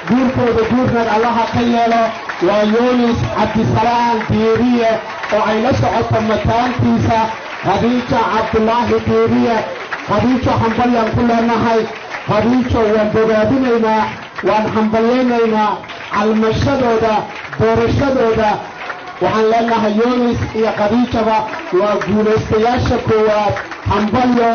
Guurkooda guurnag Allaha ka yeelo. Waa Yunis Cabdisalaan Diiriye oo ay la socoto mataantiisa Khadiija Cabdulaahi Diiriye. Khadiijo, hambalyaan ku leenahay. Khadiijo waan bogaadinaynaa, waan hambalyaynaynaa calmashadooda, doorashadooda. Waxaan leenahay Yunis iyo Khadiijaba waa guulaystayaasha koowaad. Hambalyo.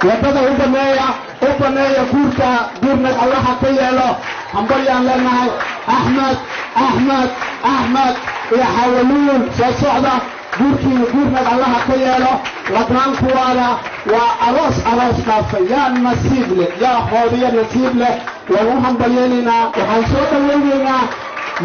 Waddada u baneeya, u baneeya. Guurka guurnag Allaha ka yeelo. Hambalyaan leenahay. Axmed, Axmed, Axmed iyo Xawaluul soo socda. Guurkiina guurnag Allaha ka yeelo. Ladnaan kuwaada waa aroos aroos dhaafa. Yaa nasiib leh, yaa hoodiya nasiib leh. Waan u hambalyaynaynaa. Waxaan soo dhowaynaynaa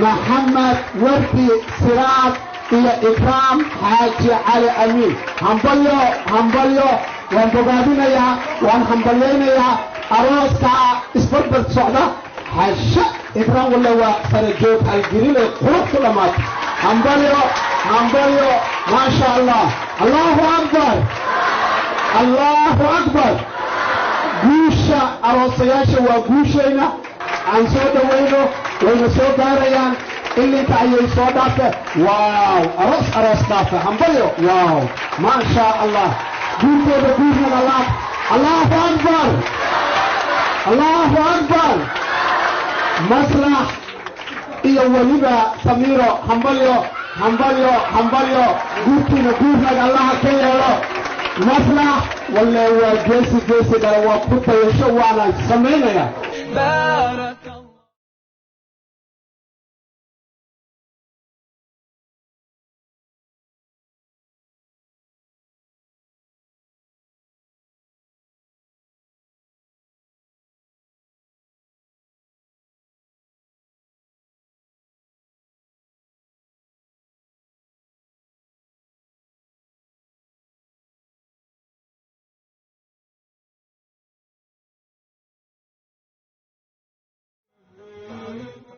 Maxamed Wardi Siraad iyo Ikraam Xaaji Cali Amiin. Hambalyo, hambalyo. Waan bogaadinayaa, waan hambalyaynayaa arooska isbarbar socda. Xasha Ikraam walle waa sarajoog halgelinay qurux ku dhammaatay. Hambalyo, hambalyo. Maasha Allah. Allahu akbar, Allahu akbar. Guusha aroosayaasha waa guushayna. Aan soo dhowayno, wayna soo gaarayaan, ilinka ayay soo dhaafe. Wow, aroos aroos dhaafe. Hambalyo. Wow, maasha Allah. Guurkooda guurnag Allah. Allahu akbar, Allahu akbar. Maslax iyo weliba Samiiro, hambalyo, hambalyo, hambalyo. Guurkiina guurnag Allaha ka yeelo. Maslax walle waa geesi, geesi dhale, waa ku dayasho, waana samaynaya. بارك.